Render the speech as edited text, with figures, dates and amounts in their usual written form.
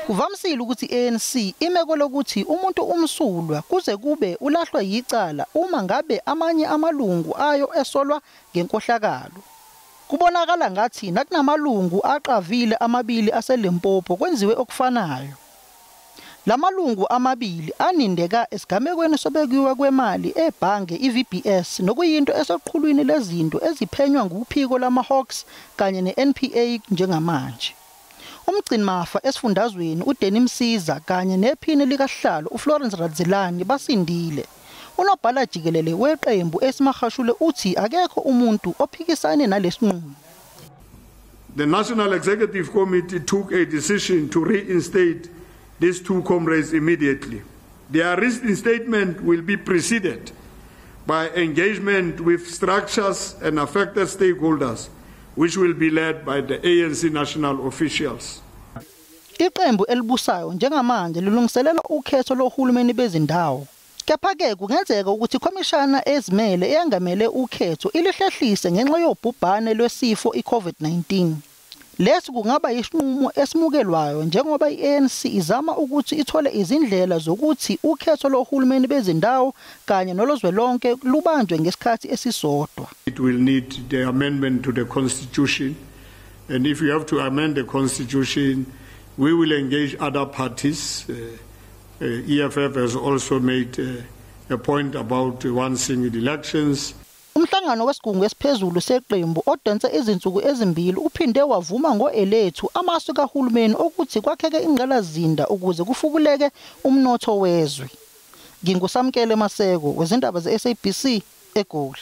Kuvamisile ukuthi i-ANC ime kwelokuthi umuntu umsulwa kuze kube ulahlwa yicala uma ngabe amanye amalungu ayo esolwa ngenkohlakalo. Kubonakala ngathi nakunamalungu aqavile amabili aseLimpopo kwenziwe okufanayo. Lamalungu amabili anindeka esigamekweni sobekiwe kwemali ebhange iVBS nokuyinto esoqhulwini lezinto eziphenywa nguphiko lama-Hawks kanye ne-NPA njengamanje. Umgcinimafa esifundazweni uDanny Msiza kanye nephini likasihlalo uFlorence Radzilani basindile. Unobhala jikelele weqembu Ace Magashule uthi akekho umuntu ophikisane nalesinqumo. The National Executive Committee took a decision to reinstate these two comrades immediately. Their reinstatement will be preceded by engagement with structures and affected stakeholders, which will be led by the ANC national officials. Iqembu elibusayo njengamanje lilungiselela ukhetho lohulumeni bezindawo. Kepha-ke kungenzeka ukuthi ikhomishana ezimele eyangamele ukhetho ilihlehlise ngenxa yobhubhane lwesifo iCOVID-19. Lesi kungaba yisinqumo esimukelwayo njengoba i-ANC izama ukuthi ithole izindlela zokuthi ukhetho lohulumeni bezindawo kanye nolozwelonke lubanjwe ngesikhathi esisodwa. It will need the amendment to the constitution, and if you have to amend the constitution, we will engage other parties. EFF has also made a point about one single elections. Umhlangano wesigungu esiphezulu seqembu odonse izinsuku ezimbili uphinde wavuma ngo-elethu amasu kahulumeni okuthi kwakheke ingqalasizinda ukuze kufukuleke umnotho wezwe. NginguSamkele Maseko wezindaba ze-SABC eGoli.